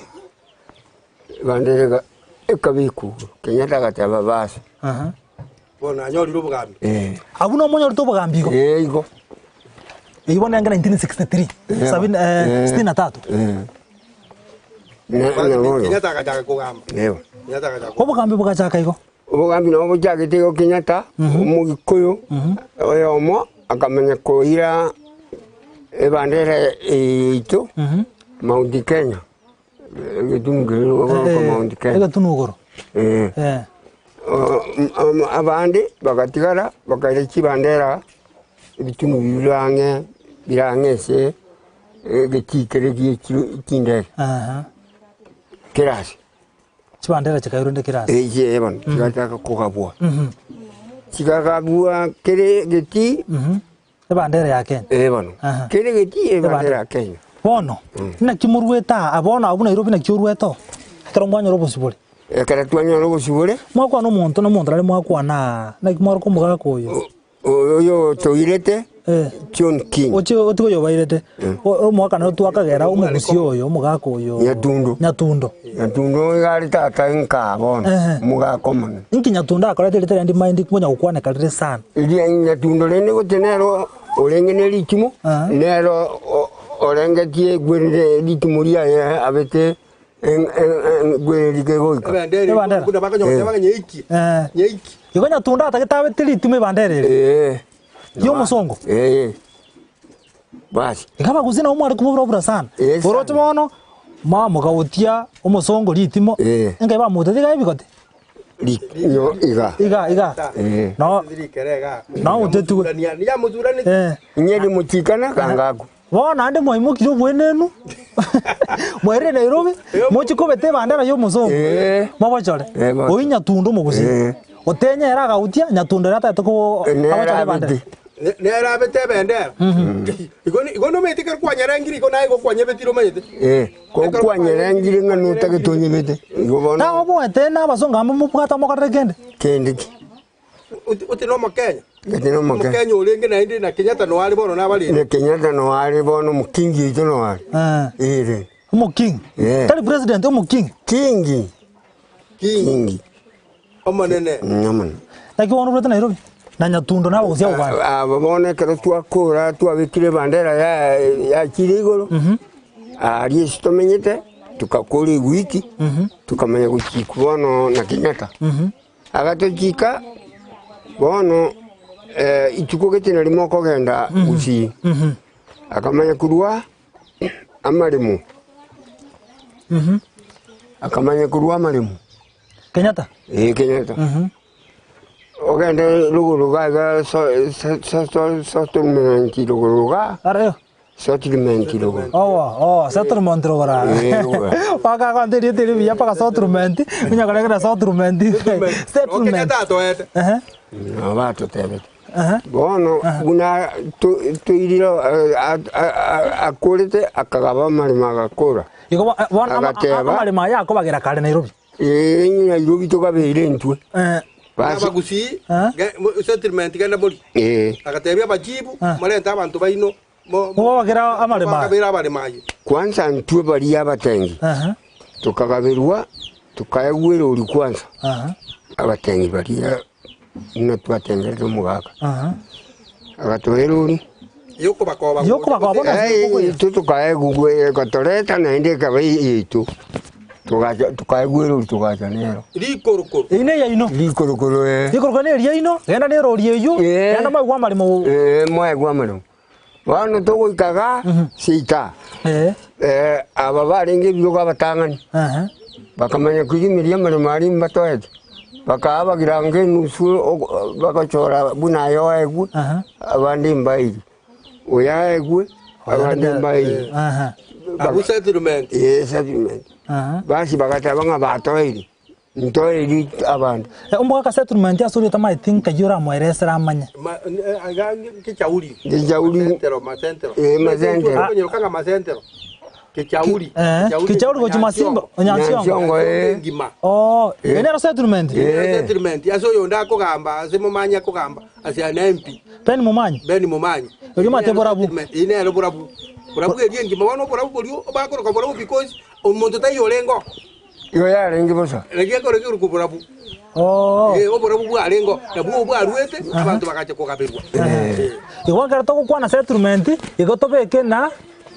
Ebandera ega ekabekwa igoro, Kenyatta agateba basi. Bono anyorire obogambi. Eh. Abwo nomonyorete obogambi igo? Eh, igo. Eyio bono enge 1963, Eh. sabini Eh. sitini na tatu. Eh. Na- na bono. Kenyatta agachaka kogamba. Ewa. Kenyatta agachaka kogamba. Obogambi bogachaka igo. Obogambi nabo bochagete igo Kenyatta, omogikuyu, oyomo akamanya koira ebandera yaito Mount Kenya. Egetunu keria bakorokwa Mount Kenya. Egetunu igoro. Eh. Eh. Abande bagatigara bakaira chibandera ebitunu biria bire ang'e bire ang'e ase egetii keria gie chindege Aha. kerase. Chibandera chikairwa rende kerase. Echi bono chigachaka kogabwa. Chikagabwa kere egetii. Ebandera ya Kenya. Eh bono. Aha. Kere getii ebandera ya Kenya. Bono, naki moruete aa bono abwo Nairobi naki oruete oo? Ekero mwanyora obosibore. Ekero twanyora obosibore. Mwakwana omonto na omonto nare mwakwana aa, naki mwaroka omogaka oyo? Oyo otoirete Eh. John King. Oche otige oyo obairete. Omogaka noro twakagera omogusia oyo, omogaka oyo. Nyatundo. Nyatundo. Nyatundo iga are tata nkaa bono, Ehe. omogaka omonene. Inki Nyatundo akorete erieta riaye ndimaindi konya gokwaneka rire sana. Eria Nyatundo rende gose nero orenge ne ritimo, Aha. nero o- orengetie egwerire ritimo riaye abete egwereri kegoika. Ebendera Ebandera. buna bakonya goteba ng'a nyeiki. Eh. Nyeiki. Igo Nyatundo atagete abete ritimo ebandera ere. Ee. Y'omosongo. Ee. Basi. Iga abagusii nabo mware koborobora sana. Eh, sana. Oroche bono, mamogautia omosongo ritimo, Eh. enkai bamotetie iga ebigote. Ri- nyo iga. Iga iga. Eh. No, No, otetigwe. eh. Inye rimochikana kangaku. Bono naende mwaimokirie oboenenu, mwairire Nairobi, mochie kobeta ebandera ya omosongo, Eh. mobochore. Eh, bono. Oyio Nyatundo omogusii. Eh. Otenye ere agautia, Nyatundo ere atagete ko Nere agochora ebandera. abete. Nere abete ebendera. Igo igo nomanyete ekero kwanyerengire igo naye igo kwanyebetire omanyete. Eh, ko kwanyerengire ng'a notagete onyebete. Igo bono Nago oboete na abasongo amo mobwate mokorere kende. kende ki. Oti na omokenya. Gati na omokenya. Omokenya orenge naende na Kenyatta noyo are bono nabarende. Na Kenyatta noyo are bono omokingi oito noyo are. Eh. Ere. Omoking. Eh. Tari president, omoking. Kingi. King. Kingi. Omonene. Omonene. Naki bono orwete Nairobi? Na Nyatundo na abagusia abo bande. Aba bono ekero twakora twabekire ebandera ya yachire igoro, aria ase tomenyete, tokakora ewiki, tokamanya gochikwa bono na Kenyatta. Agatochika bono ituko gete nario mokogenda gusii. Akamanya korwa amaremo, akamanya korwa amaremo. Kenyatta? Ee, Kenyatta. Ogende rogoro iga iga so- so- so- so- settlement rogoro igaa. Areo? Settlement rogoro. Owo, oo, settlement rogoro aa. Ee, rogoro. Bakagonta erieta erio buya mpaka settlement, onya korekera settlement. Settlement. Settlement. Kenyatta atoete. Ehe, Nabo batotebete. ehe. Bono buna to- toirire akorete akagaba amaremo agakora. Igo bo- bono ama- Agateba. amaremo aya akobagera kare Nairobi. Ee, inye Nairobi tokabeire intwe. Eh, Basi, Abagusii, Eh? ge- mo- settlement genda mori. ee, Agatebia abachibu, Eh. morente abanto baino. mo- Mobabagera amaremo aya. Mobabagera amaremo aye. kwanza intwe baria abatengi, Aha, tokagaberwa, tokaegwa erori kwanza, aha, abatengi baria buna twatengerete omogaka. aha. Agatoa erori, Yokobakoba. Yokobakoba bono. Eh, intwe tokaegwa egatoreta naende ekaba eyaito. Togacha tokaegwa erori togacha nero. Rikorokoro. Eyio neyaino. Rikorokoro eh. Rikorokoro ne eriaino, genda na erori eyio, Eh. genda moegwe amaremo. Eh, moegwe amaremo. Bono togoika igaa seita, Eh, eh, aba barenge ebirogo abatang'ani, aha. bakamanya koirimeria amaremo aria mbatoete, bakaa abagirango enusu ogo bagochora buna aye oegwe, Aha. abande mbairi, oyo aegwe, abande mbairi. Aha. Abwo settlement. Eh, settlement. Aha. Basi bagateba ng'a batoeire, ntoeiri abanto. Omogaka settlement ase oria otamaeti nkai oramoeresere amanye. Ma, eh, iga kichauri. Kichauri. Masentero, masentero. Eh, masentero. Okonyeroka ng'a masentero. Kichauri. Eh, Kichauri gochia Masimba, Onyansiongo. Nyansiongo, eh. Ngima. Oh, ere nero settlement. Eh. Settlement. Ase oyonde akogamba, ase Momanyi akogamba, ase ane MP. Ben Momanyi. Ben Momanyi. Oria omanyete borabu. Eye nero borabu. Borabu eria engima bono oborabu boria bakoroka borabu because omonto taiyo orenge oo. Igo yarenge bosa. Naki ekero ekerokwa borabu. Oh. Eh, oborabu bwarenge oo, nabwo obwaruete abanto bagacha kogaberwa. Eh. Igo ekero togokwana settlement, igo tobeke na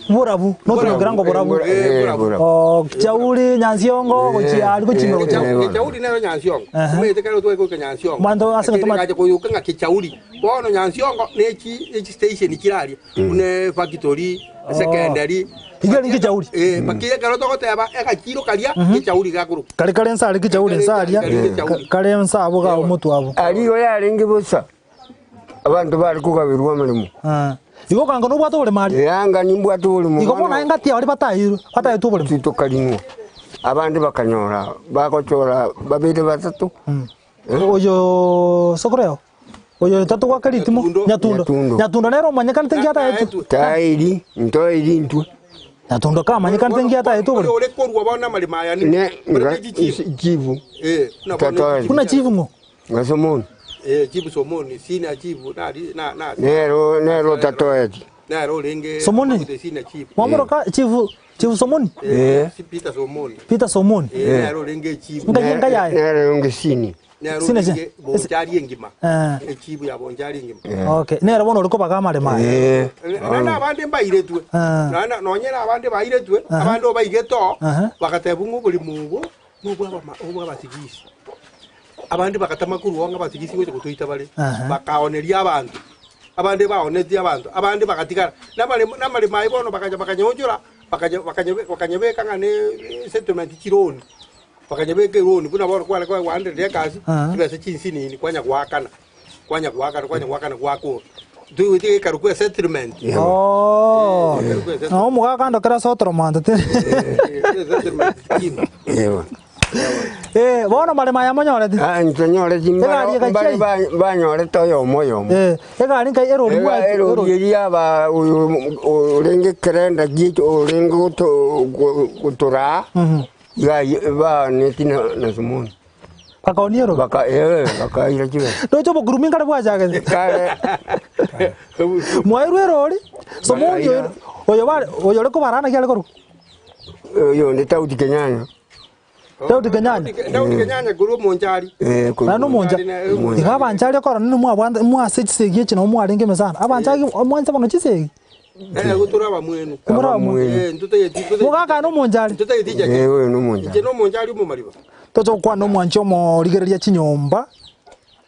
borabu, notorokera ngo borabu. Eh, borabu. Oh, Kichauri, Nyansiongo, gochia aria gochia ime gochia. Kichauri nero Nyansiongo. Aha. Omanyete kare otware goika Nyansiongo. Abanto ase Lakini toma- gacha koyoka ng'a Kichauri. Bono Nyansiongo ne chi ne chistation chire aria. Buna efactory, esecondary. Iga eri Kichauri. Eh, mpaka ekero togoteba egachiro karia Kichauri gakorokwa. Kare kare nsa aria Kichauri nsa aria, Kare Kichauri. kare nsa abwo iga omotwe abwo. Aria igo yarenge bosa, abanto bare kogaberwa amaremo. Ah. Igo okanga nobwate oboremo aria. Eanga nimbwate oboremo Igo bono aye ngati baria bataeirwe, bataetwe oboremo. Intwe tokarinwa, abande bakanyora bagochora babere batato. Oyo sokoro oyo tatogwaka ritimo Nyatundo. Nyatundo. Nyatundo. Nyatundo nere omanyekanete nki ataetwe. Tairi, ntoiri intwe. Nyatundo kamanyekanete nki ataetwe Oyo oboremo. ore korwa bono amaremo aya ni Ne Ore chichifu. chifu Eh, buna bono Tatoeri. Buna chief ng'o? Gasomoni. Eh, chief Somoni, senior chief, nari na na Nero nero otatoeti. nero orenge Somoni? Maguta senior chief. Mwamoroka chief chief Somoni? Eh, si Peter Somoni. Peter Somoni. Eh, nero orenge chief. Ngai ngai yaye. Nero yonge sini. Nero Sina orenge chi- Bonchari engima. Eh. Echief ya Bonchari engima. Okay. Nere bono ori kobaga amaremo aya. Eh. Na abande mbairetwe. Ah. Na nonye na abande bairetwe, abande obaigete oo, Aha. bagateba ng'a oborimo obo nobwa obwa abasigisi. Abande bagatama korwa oo ng'a abasigisi gocha gotoita bare. Aha. Bakaoneria abanto. Abande baonetie abanto, abande bagatigara. Namaremo namaremo aye bono bakacha bakanyeonchora, bakanye bakanye bakanyebeka ng'a ne settlement chironi. Bakanyebeka eroni buna bono kware koewandereria egasi, Aha. chibesa chinsinini kwanya goakana, kwanya goakana kwanya goakana gwakora. Toigweti egekarokwa esettlement. Oh. Egekarokwa esettlement. No omogaka ando kera ase otoromanto te. Esettlement scheme. Ewa. Eh, bono maremo aya monyoreti. Ah, ntonyoreti Egari mbaro egachia mbare banyorete oyomo oyomo. Eh, egari nkai erori Ega bwati erori eria aba oyo orenge kerenda gieto orenge goto gotoraa iga baaneti na na Simoni. Bakaonia erori. Baka eh bakaira chibesa. Ndoche obokurumi nkare bwachagete. Kare Mwairwe erori, Somoni oyo oyo bare oyo ore kobara naki are korokwa? oyonde Daudi Kenyanya. Daudi Kenyanya. Daudi Kenyanya korwa omonchari. Eh, korwa- Naende omoncha Omoncha. iga abanchari okoro nini mwabwate mwase chisegi echi nabo mwarenge ime sana. Abanchari mwanche mono chisegi. Eh, gotura abamwenu. Komora abamwenu. Eh, ntotageti ntotageti. Mogaka nomonchari. Ntotageti Eh, jaji. oyo nomonchari. Inche nomonchari omomariba. Toche gokwana omwanchi omorigereria chinyomba,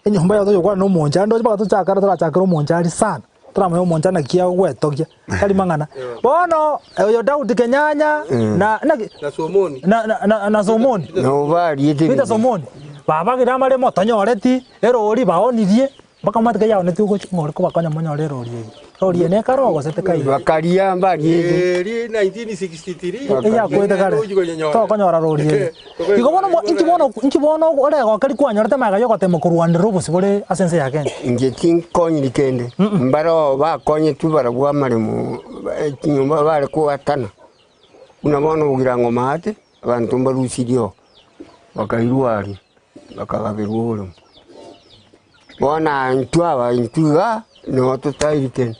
enyomba yao toche gokwana na omonchari ndoche mpaka tochakare torachakere omonchari sana, toramanye omonchari naki agwetogia, tari mang'ana. Bono, oyo Daudi Kenyanya na naki Na Somoni. na na na na Somoni, Nabo bariete Peter Somoni, babagire amaremo otonyoreti, erori baonirie, mpaka omanyete kei yaonetie ogochi ng'a ore kobakonya monyore erori eyio. Erori eye nekare gose tekai. Bakaria mbariete. Eri 1963. Eyakwete kare tokonyora rori eye. Igo bono mo- inki bono inki bono oregoke rikwanyorete magega ya ogotema korwanera obosio bore ase ense ya Kenya. Inche tinkonyiri kende, mbaroo bakonyetwe barabwo amaremo chinyomba bare koatana, buna bono obogirango maate, abanto mbarusirie oo, bakairwa aria, bakagaberwa oboremo. Bono intwe aba intwe igaa, nigo totairi kende.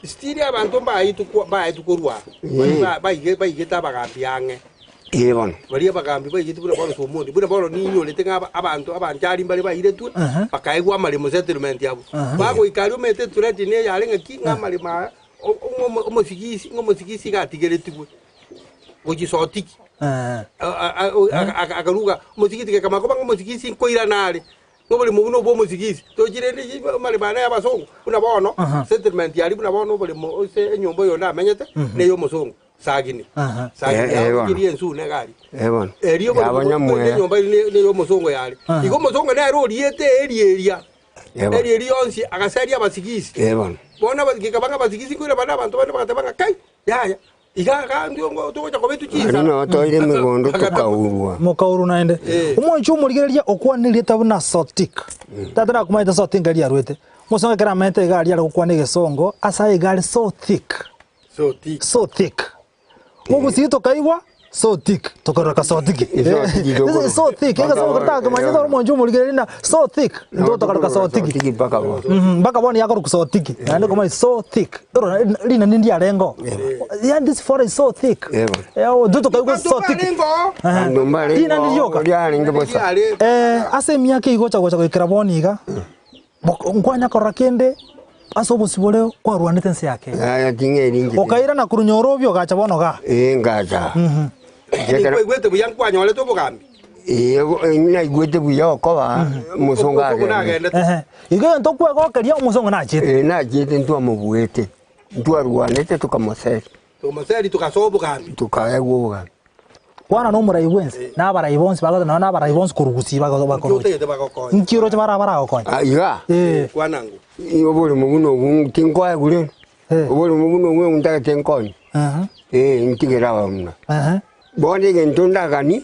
Still abanto mbaetwe kwa- mbaetwe korwa Eh. ba- baige- baigete abagambi ang'e. Ee bono. Baria abagambi baigete buna bono Somoni, buna bono ninyorete ng'a aba- abanto abanchari mbare bairetwe, Aha. bakaegwa amaremo settlement yabo. Aha. Bagoika aria omanyete threat na eyare ng'aki, ng'a amaremo aya, o- o- omo- omosigisi ng'a omosigisi iga atigeretigwe, gochia Sotiki. Eh. Akaruga omosigisi gekamanya koba ng'a omosigisi nkoirana are, ng'a oboremo buna obwa omosigisi, tochi rende amaremo aya na ay'abasongo, buna bono, settlement yaria buna bono oboremo ase enyomba oyo namenyete, na ey'omosongo, Sagini. Aha. Sagini Eh, eh, yao bono. eri ensu na egari. Ee bono. Erio Yabo oboremo nyamweya. enyomba eri na ey'omosongo yare. Aha. Igo omosongo nere oriete eria eria, Ee bono. eria eria yonsi agaseria abasigisi. Ee bono. Bono aba gekaba ng'a abasigisi nkoira bande abanto bande bagateba ng'a kai, yaya. Iga iga ndiongo togocha kobetwa Aria chinsara. noo toire emegondo tokaurwa. Mokaurwa naende. Eh. Omonche omorigereria okwane erieta buna Sotik. Tata nakomanyete Sotik nkai riarwete. Omosongo ekero amaete iga aria are gokwana egesongo, ase aye iga are so thick. So thick. So thick. Mogusii tokaigwa so thick, tokarora ka sotiki. Esotiki This is so thick. Egesongo keria totakemanyete ore omonche omorigereria na so thick, intwe tokaroka sotiki. Sotiki mpaka bono. Mhm, mpaka bono yakorokwa sotiki. Naende komanya so thick. Ero rinani ndiarengo. Yaani this forest is so thick. Eh, bono. Eh, intwe tokaigwa Abanto so thick. mbarengo. Abanto mbarengo Rinani rioka. riarenge bosa. Riare. Eh, ase emiaka egocha gocha goikera bono iga, bok- nkwanya korora kende ase obosio bore kwarwanete ense ya Kenya. Yaya ting'eri inche. Okairana korwa Nyorobi ogacha bono igaa. Ee ngacha. Ekero Nkwaigwete buya nkwanyorete obogambi. ee naigwete buya okoba omosongo Omosongo agende. nagendete. Ehe. Igo egento okwegokeria omosongo nachete. Ee nachete ntwamobuete, ntwarwanete tokamoseri. Tokamoseri togasoa obogambi. Tokaegwa obogambi. Kwana na omorai bwensi, na abarai bonsi bagote nonya na abarai bonsi korwa gusii Nki bakoroche. otagete bagokonye? Nki oroche bara baragokonye? Ah, iga Eh. Kwana ng'o? Oboremo buna obwo tinkoegwa rende, Eh. oboremo buna obwo ntagete nkonye, Aha. eh ntigere abamura. Aha. Bono egento ndagani,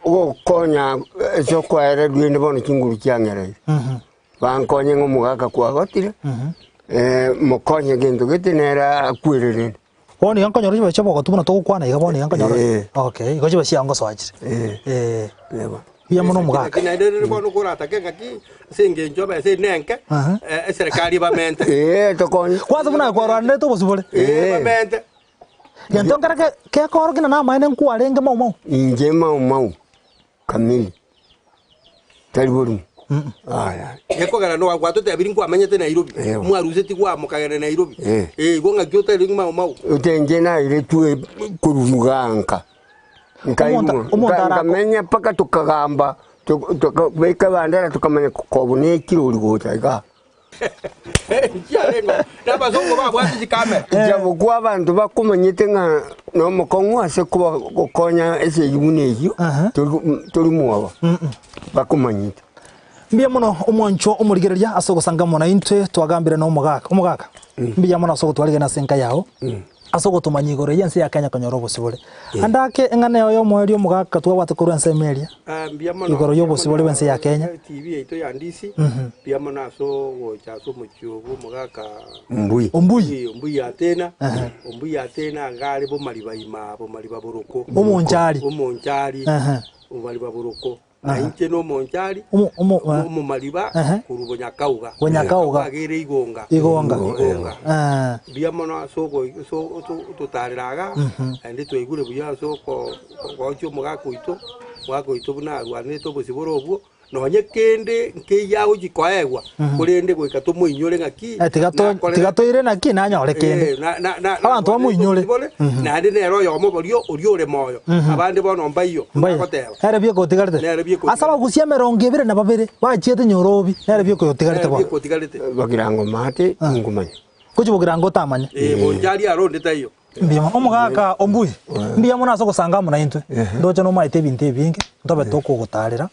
ogokonya ase okoererwa rende bono chinguru chiang'ereire. Mhm. Bankonye ng'a omogaka kwagotire, Mhm. mokonye egento gete nere akwere rende. Bono iga nkonyora chibe chi'obogotu buna togokwana iga bono iga nkonyora. Eh. Okay, igo chibe chiangosoa chire. Eh. Eh. Eba. Mbuya mono omogaka. Naki naende rende bono koratake ng'aki ase engencho ebesa ere nenke, Aha. eserekari ebamente. Ee, tokonye. Kwanza buna kwarwanerete obosibore. Ee, ebamente. Gento nkere ke- gekorokia na namaene nkwarenge mau mau. Inche mau mau kamili, tari borimo. Aya. Gekogera noa gwatotebirie nkwamenyete Nairobi, Ewa. mwaruseti gwamokagera Nairobi. Eh. Eh, igo ng'aki otari mau mau. Ote inche nairetwe korwa Muganka, nkaigwa, Omonto- omonto nka- arako- nkamenya mpaka tokagamba, tok- tokabeka ebandera tokamanya kobu na ekirori gocha igaa. Chiarengeo, na abasongo babwate chikamera. Inchabo kwa abanto bakomanyete ng'a nomokong'u ase koba gokonya esegi buna eyio, Aha. tori tori mwoba, bakomanyete. Mbuya mono omwanchwa omorigereria ase ogosanga mono intwe twagambire na omogaka. Omogaka, mbuya mono ase ogotwarigena ase enka yao, ase ogotomanya igoro y'ense ya Kenya konyora obosibore. Ande ake eng'ana yao y'omoerio omogaka twabwate korwa ensemo eria, Ah, mbuya mono, igoro y'obosibore bw'ense ya Kenya. TV yaito ya Ndisi, mbuya mono ase ogocha ase omochie obo omogaka Ombui. Ombui. Ombui Atena, Ombui Atena iga are bomariba ima, bomariba boroko. Omonchari. Omonchari, Ehe. omariba boroko. Na inche nomonchari, Omo- omo- eh. omomariba Ehe. korwa Bonyakauga. Bonyakauga. Agere Igonga. Igonga. Igonga. Eh. Mbuya mono ase ogo- ase ototarera iga, naende twaigure buya ase oko gochia omogaka oito, omogaka oito buna arwanerete obosibore obwo, nonye kende nkeiyo agochia koegwa, korende goika tomoinyore ng'aki, Eh, tiga to- nakorete- tiga toire naki nanyore kende. Eh, na- na- na- Abanto bamoinyore. obosibore, naende nere oyomo borio oria ore moyo, abande bono mbaiyo, Mbaye. agoteba. Nere bieka otigarete. Nere bieka Ase abagusia emerongo ebere na babere bachiete nyorobi, nere bieka oyotigarete Nere bono. bieka otigarete. Bagirango maate, tingomanya. Gochia bogirango otamanya. Eh, bonchari aro onde taiyo. Mbuya mono. Omogaka ombui, mbuya mono ase ogosanga amo naintwe. Ndoche nomaete ebinto ebinge, ntobe tokogotarera,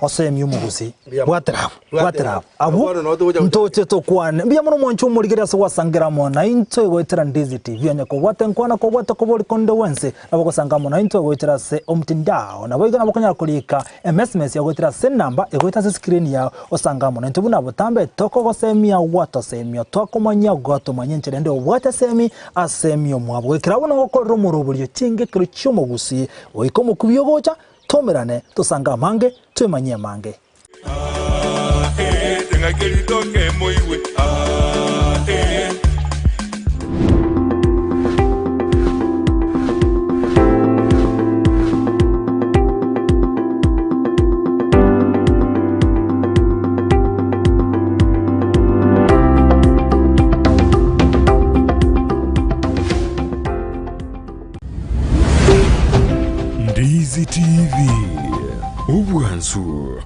osemie omogusii. Mbuya mono. Bwatera abwo, bwatera abwo. Abwo, Bono noo togocha ntoche tokwane. Mbuya mono mwanche omorigeri ase gwasangera amo naintwe goetera Ndizi TV. Onye kobwate nkwana kobwate kobori konde gwensi, nabo ogosanga amo naintwe goetera ase omtandao. Naboigo nabo okonyara korika emesmesi goetera ase enamba egoeta ase escreen yao osange amo naintwe buna botambe tokogosemia gwatosemia twakomanyia gwatomanyia enchera ende obwate esemi ase emiomwabo goikera buna ogokorera omoroberio chingekero chi'omogusii goika omokubio ogocha tomerane tosange amange twemanyie amange. Ah, eh, teng'ake ritoke moigwe. Ah, eh. Ndizi TV, obwansu.